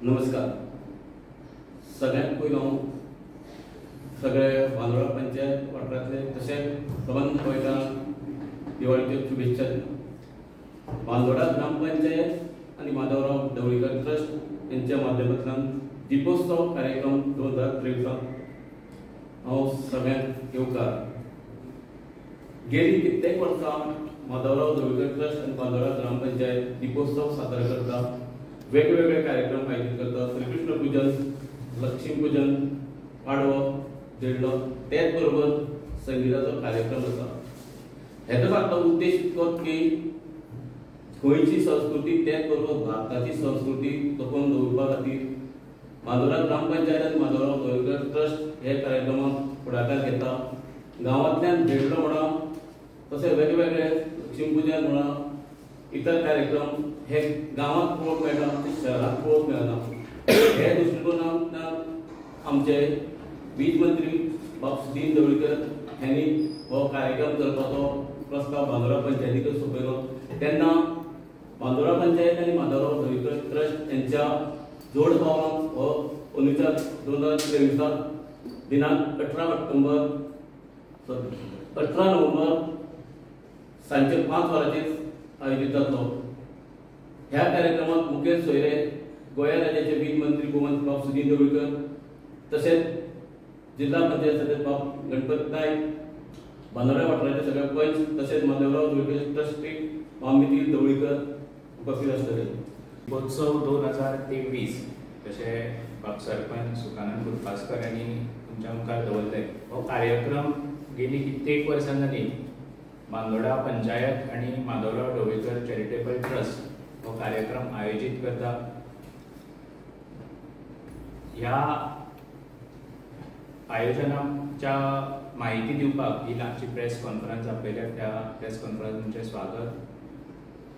नमस्कार. सगळ्यांत पयलीं हांव सगळे बांदोडा पंचायत वाठारांतले तशेंच सबंद गोंयकारांक दिवाळीच्यो शुभेच्छा दिता. बांदोडा ग्रामपंचायत आनी माधवराव ढवळीकर ट्रस्ट यांच्या माध्यमांतल्यान दीपोत्सव कार्यक्रम 2023 हांव सगळ्यांक येवकार. गेली कित्येक वर्सां माधवराव ढवळीकर ट्रस्ट आनी बांदोडा ग्रामपंचायत दीपोत्सव सादर करता, वेगवेगळे कार्यक्रम आयोजीत करता. श्रीकृष्ण पूजन, लक्ष्मी पूजन, पाडवो, देडलो, तेच बरोबर संगीताचो कार्यक्रम आसा. हेजो फाटलो उद्देश इतलोच की गोंयची संस्कृती तेच बरोबर भारताची संस्कृती जपून दवरपा खातीर बांदोडा ग्रामपंचायत आनी माधवराव ढवळीकर ट्रस्ट हे कार्यक्रमाक फुडाकार घेता. गांवांतल्यान देडलो म्हणा, तशें वेगवेगळे लक्ष्मी पूजन म्हणा, इतर कार्यक्रम हे गांवांत पळोवंक मेळटा, ते शहरांत पळोवंक मेळना. हे दृश्टिकोनांतल्यान आमचे वीज मंत्री बाब सुदीन ढवळीकर हांणी हो कार्यक्रम करपाचो प्रस्ताव बांदोडा पंचायतीक सोंपयलो. तेन्ना बांदोडा पंचायत आनी माधवराव ढवळीकर ट्रस्ट यांच्या जोड पावलान हो अंदूच्या 2023 दिनांक 18 नोव्हेंबर सांजचे 5 वरांचेर आयोजीत जातलो. ह्या कार्यक्रमात मुखेल सोयरे गोंया राज्याचे वीज मंत्री गोमंत बाब सुदीन ढवळीकर, तशेंच जिल्हा पंचायत सदस्य बाब गणपत नायक, बांदोडा वाठाराचे सगळे पंच, तशेंच माधवराव ढवळीकर ट्रस्टी बाब मिथिल ढवळीकर उपस्थित आसतले. दीपोत्सव 2023 तशें बाब सरपंच सुखानंद कुर्पासकर हांणी तुमच्या मुखार दवरले. हो कार्यक्रम गेली कित्येक वर्सां जाली बांदोडा पंचायत आनी माधवराव ढवळीकर चॅरिटेबल ट्रस्ट हो कार्यक्रम आयोजीत करता. ह्या आयोजनाच्या माहिती दिवपाक ही ल्हानशी प्रेस कॉन्फरन्स आपयल्या. त्या प्रेस कॉन्फरन्स तुमचें स्वागत.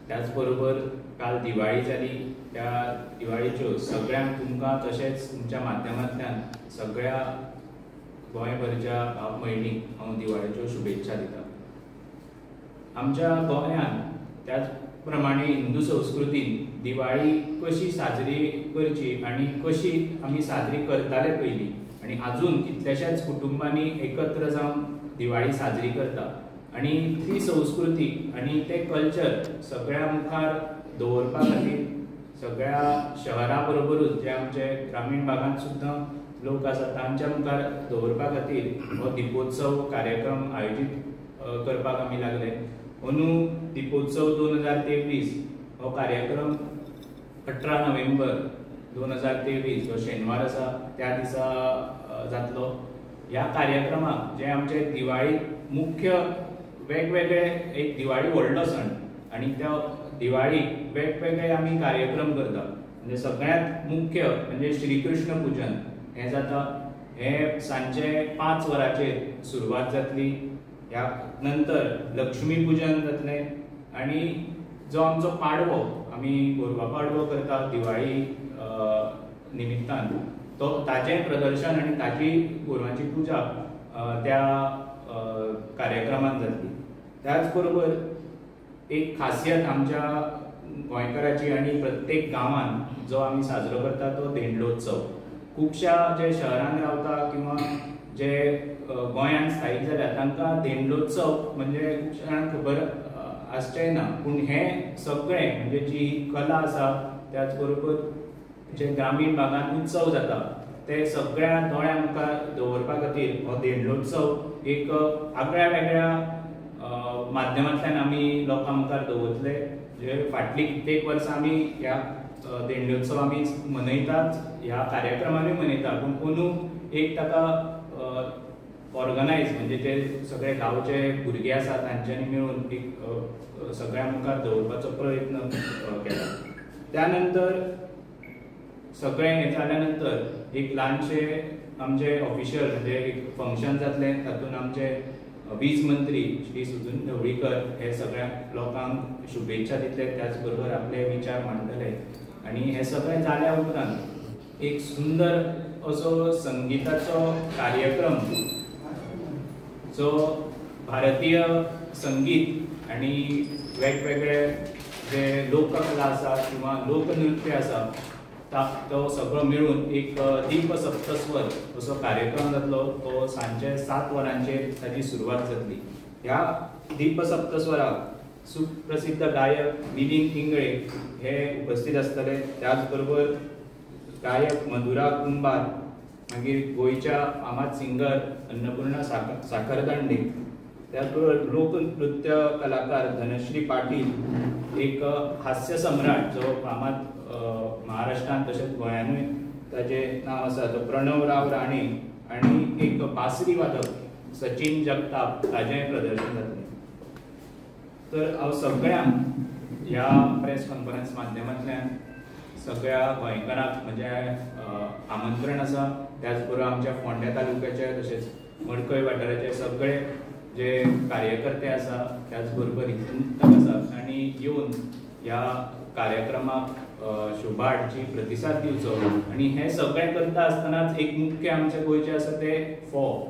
त्याच बरोबर काल दिवाळी जाली, त्या दिवाळीच्यो सगळ्यांक तुमकां तशेंच तुमच्या माध्यमांतल्यान सगळ्या गोंयभरच्या भाव भयणीक हांव दिवाळीच्यो शुभेच्छा दिता. आमच्या गोंयांत त्याच प्रमाणे हिंदू संस्कृतीन दिवाळी कशी साजरी करची आनी कशी आमी साजरी करताले पयलीं आनी आजून कितल्याशाच कुटुंबांनी एकत्र जावन दिवाळी साजरी करता आनी ती संस्कृती आनी तें कल्चर सगळ्या मुखार दवरपा खातीर सगळ्या शहरा बरोबरूच जे आमचे ग्रामीण भागांत सुद्दां लोक आसा तांच्या मुखार दवरपा खातीर हो दीपोत्सव कार्यक्रम आयोजीत करपाक आमी लागले. अंदू दीपोत्सव 2023 हो कार्यक्रम 18 नोव्हेंबर 2023 जो शेनवार आसा त्या दिसा जातलो. ह्या कार्यक्रमाक जे आमचे दिवाळी मुख्य वेगवेगळे एक दिवाळी व्हडलो सण आनी त्या दिवाळीक वेगवेगळे आमी कार्यक्रम करता. म्हणजे सगळ्यांत मुख्य म्हणजे श्रीकृष्ण पूजन हें जाता. हें सांजचे 5 वरांचेर सुरवात जातली. ह्या नंतर लक्ष्मी पूजन जातलें आनी जो आमचो पाडवो आमी गोरवां पाडवो करता दिवाळी निमित्तान तो ताजें प्रदर्शन आनी ताजी गोरवांची पुजा त्या कार्यक्रमांत जातली. त्याच बरोबर एक खासियत आमच्या गोंयकाराची आनी प्रत्येक गांवांत जो आमी साजरो करता तो धेंडलोत्सव. खुबश्या जे शहरांत रावता किंवा जे गोंयांत स्थायीक जाल्या तांकां धेंडलोत्सव म्हणजे खुबश्या जाणांक खबर आसचें ना, पूण हें सगळें म्हणजे जी कला आसा त्याच बरोबर जे ग्रामीण भागांत उत्सव जाता ते सगळ्या दोळ्यां मुखार दवरपा खातीर हो धेंडलोत्सव एक आगळ्या वेगळ्या माध्यमांतल्यान आमी लोकां मुखार दवरतले. जे फाटलीं कित्येक वर्सां आमी ह्या धेंडलोत्सव आमी मनयतात, ह्या कार्यक्रमानूय मनयता, पूण अंदू एक ताका ऑर्गनायज म्हणजे ते सगळे गांवचे भुरगे आसा तांच्यांनी मेळून एक सगळ्यां मुखार दवरपाचो प्रयत्न केला. त्या नंतर सगळें हें जाल्या नंतर एक ल्हानशें आमचें ऑफिशियल म्हणजे एक फंक्शन जातलें, तातूंत आमचे वीज मंत्री श्री सुदीन ढवळीकर हे सगळ्या लोकांक शुभेच्छा दितले, त्याच बरोबर आपले विचार मांडटले आनी हें सगळें जाल्या उपरांत एक सुंदर असो संगीताचो कार्यक्रम जो भारतीय संगीत आनी वेगवेगळे जे लोककला आसा किंवा लोकनृत्य आसा तो सगळो मेळून एक दीप सप्तस्वर असो कार्यक्रम जातलो. तो सांजचे 7 वरांचेर ताजी सुरवात जातली. ह्या दीप सप्तस्वराक सुप्रसिद्ध गायक मिलिंद इंगळे हे उपस्थित आसतले. त्याच बरोबर गायक मधुरा कुंभार, मागीर गोंयच्या फामाद सिंगर अन्नपूर्णा साखरदांडे, त्याच बरोबर लोकनृत्य कलाकार धनश्री पाटील, एक हास्य सम्राट जो फामाद महाराष्ट्रांत तशेंच गोंयानूय ताजें नांव आसा तो प्रणव राव राणे, आनी एक बासरी वादक सचिन जगताप ताजें प्रदर्शन जातलें. तर हांव सगळ्यांक ह्या प्रेस कॉन्फरन्स माध्यमांतल्यान सगळ्या गोंयकारांक म्हजें आमंत्रण आसा. त्याच बरोबर आमच्या फोंड्या तालुक्याचे तशेंच मडकय वाठाराचे सगळे जे कार्यकर्ते आसा, त्याच बरोबर हितूंत आसा आनी येवन ह्या कार्यक्रमाक शोभा हाडची, प्रतिसाद दिवचो. आनी हें सगळें करता आसतनाच एक मुख्य आमच्या गोंयचें आसा तें फोव.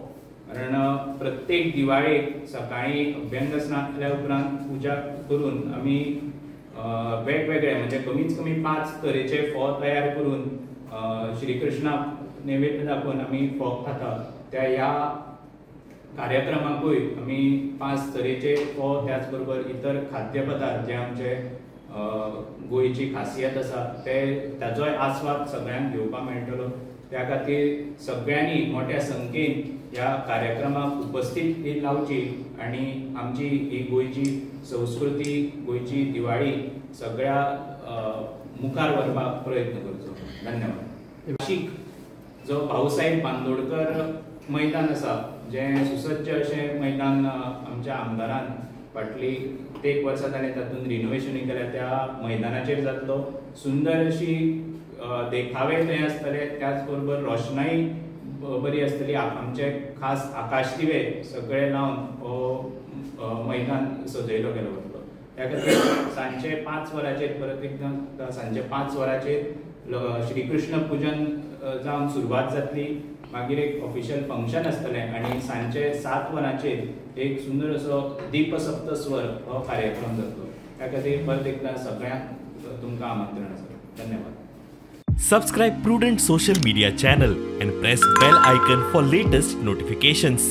कारण प्रत्येक दिवाळेक सकाळीं अभ्यंग स्नान केल्या उपरांत पुजा करून आमी वेगवेगळे म्हणजे कमीत कमी 5 तरेचे फोव तयार करून श्रीकृष्णाक नैवेद्य दाखोवन आमी फोव खाता. त्या ह्या कार्यक्रमाकूय आमी 5 तरेचे फोव, त्याच बरोबर इतर खाद्य पदार्थ जे आमचे गोंयची खासियत आसा ते ताजोय आस्वाद सगळ्यांक घेवपाक मेळटलो. त्या खातीर सगळ्यांनी मोठ्या संख्येन ह्या कार्यक्रमाक उपस्थित रावची आनी आमची ही गोंयची संस्कृती, गोंयची दिवाळी सगळ्या मुखार व्हरपाक प्रयत्न करचो. धन्यवाद. नाशिक जो भाऊसाहेब बांदोडकर मैदान आसा, जें सुसज्ज अशें मैदान आमच्या आमदारान फाटली 1 वर्सां ताणें तातूंत रिनोवेशनूय केल्या, त्या मैदानाचेर जातलो. सुंदर अशी देखावे थंय आसतले, त्याच बरोबर रोशनाई बरी आसतली. आमचे खास आकाशदिवे सगळे लावन हो मैदान सजयलो गेलो वतलो. त्या खातीर सांजचे 5 वरांचेर परत एकदां सांजचे 5 वरांचेर श्रीकृष्ण पुजन जावन सुरवात जातली. मागीर एक ऑफिशियल फंक्शन आसतलें आनी सांजचे 7 वरांचेर एक सुंदर असो दीपसप्तस्वर हो कार्यक्रम जातलो. त्या खातीर परत एकदां सगळ्यांक तुमकां आमंत्रण आसा. धन्यवाद. Subscribe Prudent Social Media channel and press bell icon for latest notifications.